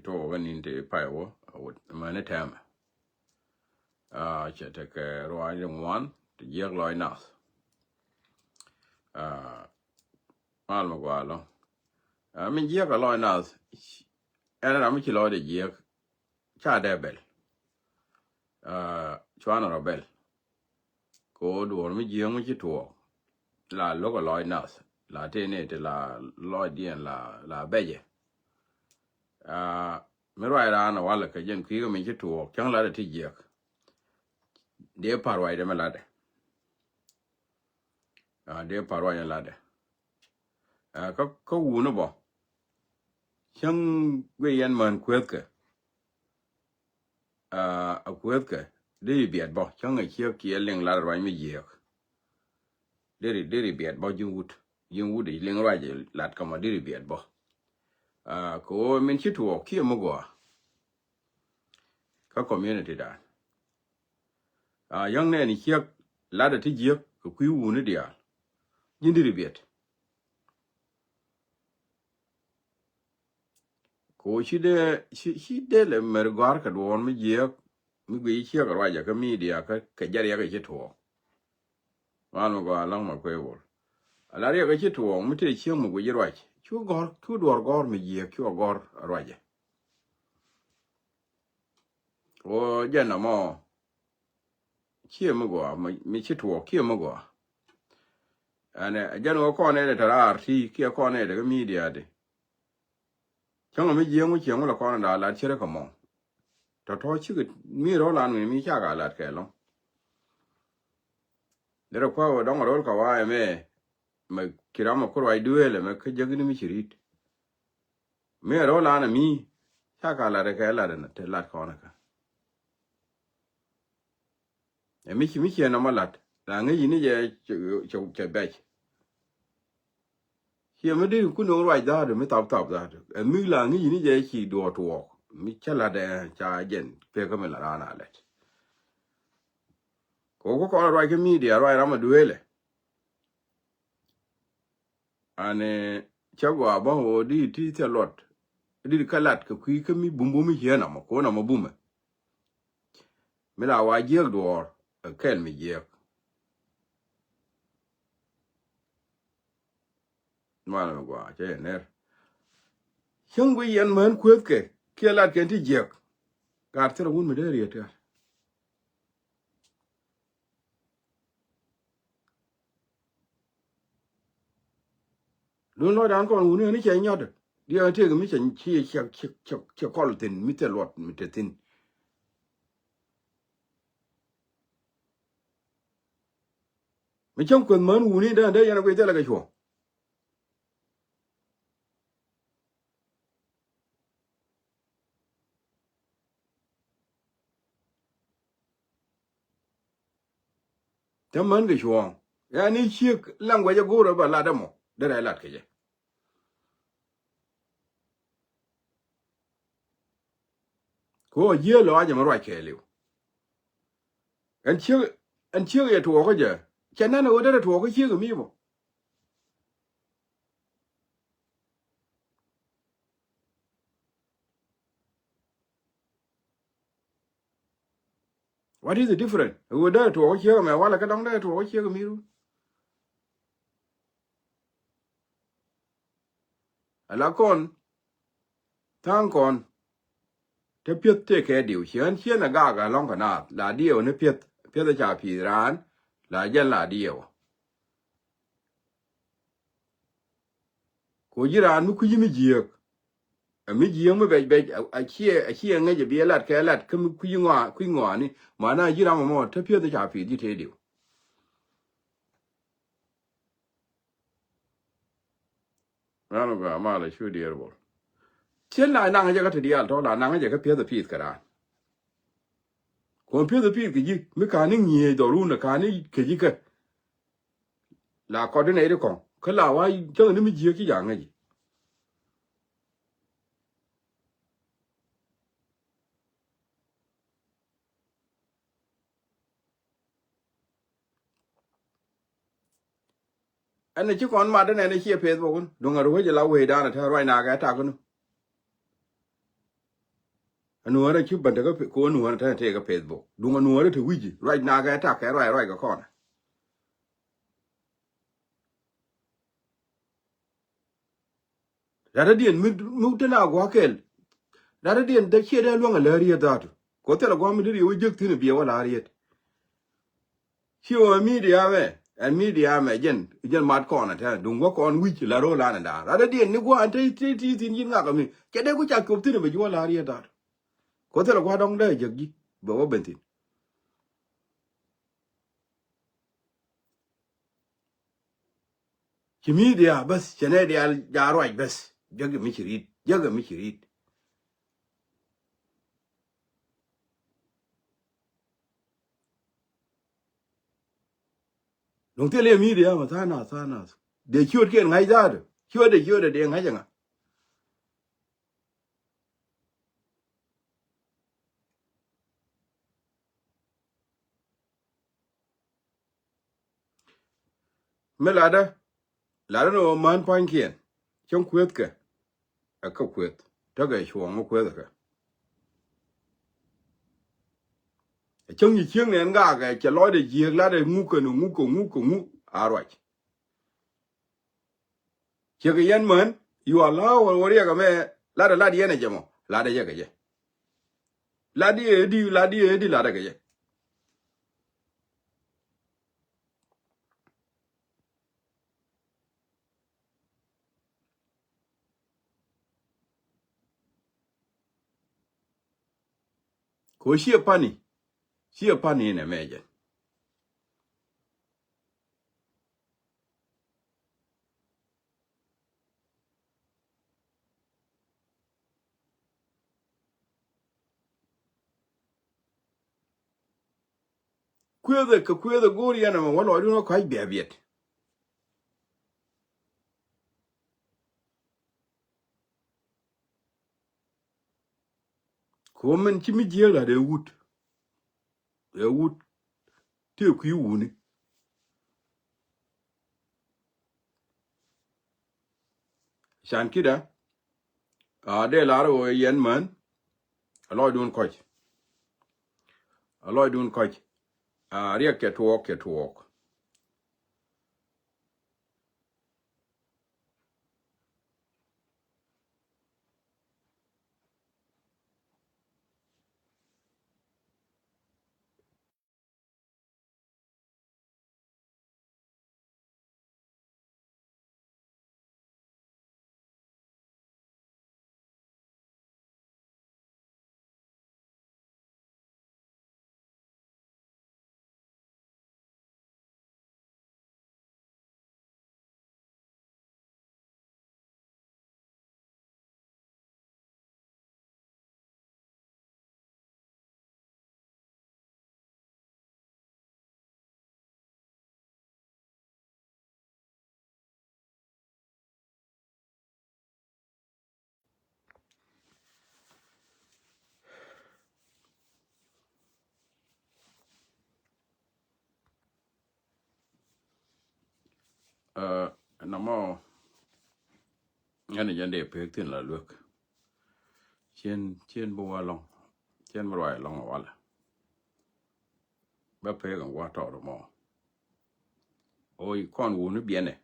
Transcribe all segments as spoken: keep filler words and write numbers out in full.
tuɔɔk kä ni̱n ti pay wä a wut mɛni tɛmɛ. Cɛ tekɛ ruac ri ŋuan ti jiäk lɔc nath. Mal mi gua̱a̱ lɔ min jiäk a lɔc nath. Ɛn ram mi ci lɔc de jiäk ca dee bɛl. Cuanɛ rɔ bɛl. Ko duɔr mi jiäk mi ci tuɔɔk la lo̱k a lɔc nath la tëë ni ti la lɔcdiɛn la bɛcɛ. Mi ruac raan a walɛ kɛ jɛn kui̱ kɛ min ci tuɔɔk cäŋ latdɛ ti jiäk. Dee pa̱r ruacdɛ mi latdɛ. Dee pa̱r ruacdɛ latdɛ. Kä wuni bɔ cäŋ guic yɛn män kuethkɛ. A kuethkɛ deri biɛt bɔ cäŋ a ciek kiɛ liŋ lat ruac mi jiääk. Deri deri biɛt bɔ ji̱n wut ji̱n wut i̱ liŋ ruac lat kɛ mɔ deri biɛt bɔ. Kɛ ɣöö min ci tuɔɔk kiɛ mi gɔaa kä community dan. Yäŋ nɛɛni ciek latdɛ ti jiäk kɛ kui̱ wuni diaal ji̱n deri biɛt. Ko ci dee ci dee lɛ mɛr gɔ̱a̱r kɛ duɔ̱ɔ̱r mi jiääk mi guiy ciek ruacɛ kä media kä kɛ jɛ riɛk ci tuɔɔk. Mal mi gɔaa läŋ ma kuey wol. Ala riɛk ci tuɔɔk mi tëë ciek mi guiy ruac cu gɔ̱r cu duɔ̱ɔ̱r gɔ̱r mi jiääk cu a gɔ̱r ruacɛ. Wä jɛn amɔ ciɛ mi gɔaa mi ci tuɔɔk ciɛ mi gɔaa. Ɛn jɛn wä kɔn ɛn ɛ tɛ raar ti kiɛ kɔn ɛn ɛ tɛ kä media di. Cäŋ mi jiɛŋ wä ciɛŋ wä la kɔn ɛ daa lat cɛ rɛ kɛ mɔ. Tɔ̱tɔ̱ cikɛ mi rɔ lan mi mi cak a lat kɛ lɔŋ. Derɛ kua̱ wä dɔŋ rol kɛ wa ɛmɛ mɛ kiram mɛ kuruac dueelɛ mɛ kä jäk ni mi ci ri̱t. Mi rɔ lan mi cak a lat kɛ lat te lat kɔn kä. Ɛ mi ci mi ciɛ nɔmɔ lat la ŋäc yini jɛ cɛ bɛc. Ciɛ mi deri kun no̱ŋ ruac dhaadu mi thap thap dhaadu ɛ mi la ŋäc yini jɛ ci duɔɔk tuɔɔk mi cä lat ɛ ca jɛn pek kä mi la raan a lɛt. Ko ku kɔn ruac kä media ruac ram a dueelɛ. Ani cä gɔaa bä ɣöö di ti thil luɔt di kä lat kɛ kui̱ kä mi bumbumi ciɛ namɔ ko namɔ bumɛ. Mi la wa jiäk duɔɔr ɛ kɛl mi jiäk. Malɛ mi gɔaa cä yɛ ner. Cäŋ guiy yɛn män kuethkɛ kiɛ lat kɛn ti jiäk. Gat thil wun mi dee riet gat. Dun lɔcdan kɔn wuni ni cɛ nyɔt. Diɛ tëëk mi cɛ ci cɛ cɛ cɛ kɔl thin mi thil luɔt mi te thin. Mi cäŋ kueth män wuni dee dee yɛn a guic thilɛ kɛ cuɔ. Te män kɛ cuɔ̱ɔ̱ŋ yani ciek language go̱o̱rä ba lat ɛmɔ derɛ lat kɛ jɛ. Kɛ ɣöö jiee lɔac ɛmɛ ruac kɛɛliw. Ɛn ciek ɛn ciek yɛ tuɔɔkä jɛ cɛ nɛn ɛ ɣöö derɛ tuɔɔkä ciek ɛmi bɔ. What is the difference? Ɛ ɣöö dee tuɔɔk ciek ɛmɛ walɛ kä dɔ̱ŋ dee tuɔɔk ciek ɛmi run. Ala kɔn tha̱a̱ŋ kɔn te pieth tëë kɛ diw ciɛ ɣän ciën ɛ gaak ɛ lɔ̱ŋ kɛ naath la diɛw ni pieth pieth ɛ ca pi̱i̱th raan la jɛn la diɛw. Ko ji̱ raan mi kui̱ci mi jiääk. Ɛ mi jiääk mi bɛc bɛc a ciɛ a ciɛ ŋäc ɛ bi ɛ lat kɛ lat kä mi kui̱ci ŋɔa kui̱ ŋɔaani. Mana ji̱ ram ɛmɔ te pieth ca pi̱i̱t ji̱ tëë diw. Ran ɔ gɔaa malɛ cu diɛɛr bol. Cien la naŋ jɛ kä ti diaal tɔ la naŋ jɛ kä pieth ɛ pi̱i̱th kɛ raan. Kuɔn pieth ɛ pi̱i̱th kɛ ji̱ mi ka̱n ni ŋi̱eec dhɔrun ɛ ka̱n ni kɛ ji̱ kɛ. La kɔt di nɛy di kɔŋ kä la wa cäŋ ni mi jiääk ci ja̱a̱ŋ ŋäc ji̱. Ɛn ni ci kɔn mat ɛn ɛn ciɛ Facebook in duŋ a ruec la wecdan a te ruac na kɛ tak in. Anuɔrä ci bän tekɛ pe-, ko anuɔrä tɛn tëë kɛ Facebook. Duŋ anuɔrä te wi̱ci. Ruac nakɛ tak kɛ ruac ruac kɛ kɔnɛ. Latdä diɛn mi, mi te na gua̱a̱k kɛl. Latdä diɛn dee ciɛ dee luäŋ a lääriet dhatu. Ko thilɛ gua̱a̱k mi dee riɛ wä jek thi̱n a biɛ wä lääriet. Ci wä media mɛ, ɛn media mɛ jɛn, jɛn mat kɔn a tɛn duŋ wä kɔn wi̱c la ro̱o̱ lan a da̱a̱n. Latdä diɛn ni gua̱a̱k te, te, te thi̱n yi̱n ŋak a mi. Cɛ dee ku ca cop thi̱n a bɛ ji̱ wä lääriet dhatu. Ko thilɛ gua̱a̱k dɔ̱ŋ dee jek ji̱ bɛ wä ben thi̱n. Ci media bäth, cɛ nɛ diaal ja̱ ruac bäth. Jäkɛ mi ci ri̱t, jäkɛ mi ci ri̱t. Duŋ thil i̱ media mɛ tha̱a̱ŋ nath, tha̱a̱ŋ nath. Dee ciötkiɛn ŋa̱c dhaat. Ciötdɛ, ciötdɛ dee ŋa̱c ɛŋa. Mi latdä, latdä ni ɣöö män pa̱nykiɛn cäŋ kuethkɛ. Ɛ kä kueth tekɛ cuɔ̱ɔ̱ŋ mi kueth ɛ kɛ. Ɛ cäŋ nyi ciek nɛn gakɛ cɛ lɔcdɛ jiääk latdɛ ŋuk kɛn ŋuk kɛ ŋuk kɛ ŋuk a ruac. Ciek yɛn män, you allow wä riɛk ɛmɛ, latdɛ lat yɛn ɛ jɛ mɔ, latdɛ jɛ kɛ jɛ. Latdi ɛ di, latdi ɛ di, latdɛ kɛ jɛ. Ko ciɛ pani, ciɛ pani in ɛmɛ jɛ. Kuëëthɛ kɛ kuëëthɛ go̱o̱r yɛn ɛmɛ wä lɔcdun wä kɔ̱a̱c biɛt biɛt. Ko̱ min ci mi jiääk la dee wut. Ɛ wut tëë kui̱ wuni. Can kidä a dee lar ɣöö yɛn män a lɔcdun kɔc. A lɔcdun kɔc. A riɛk kɛ tuɔɔk kɛ tuɔɔk. Ɛ, nɔmɔ ŋäni jɛn dee pek thin la luek. Cien, cien bi wa lɔŋ, cien bi ruac lɔŋ walɛ. Bä pek ɛn wa tɔɔr mɔ. O kɔn wuni biɛnɛ.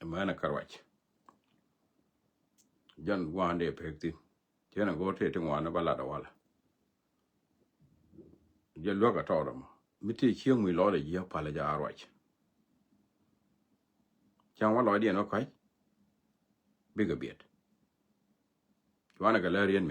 Ɛmɛnɛ kä ruac. Jɛn gua̱a̱n dee pek thin. Cien a go̱o̱r tëë ti ŋuan ni ba lat a walɛ. Jɛ luäk a tɔɔr ɛmɔ mi tëë cieŋ mi lɔɔdɛ jiɛ palɛ jɛ a ruac. Cäŋ wä lɔcdiɛn wä kɔc bikɛ biɛt. Cuanɛ kɛ lɛ riɛn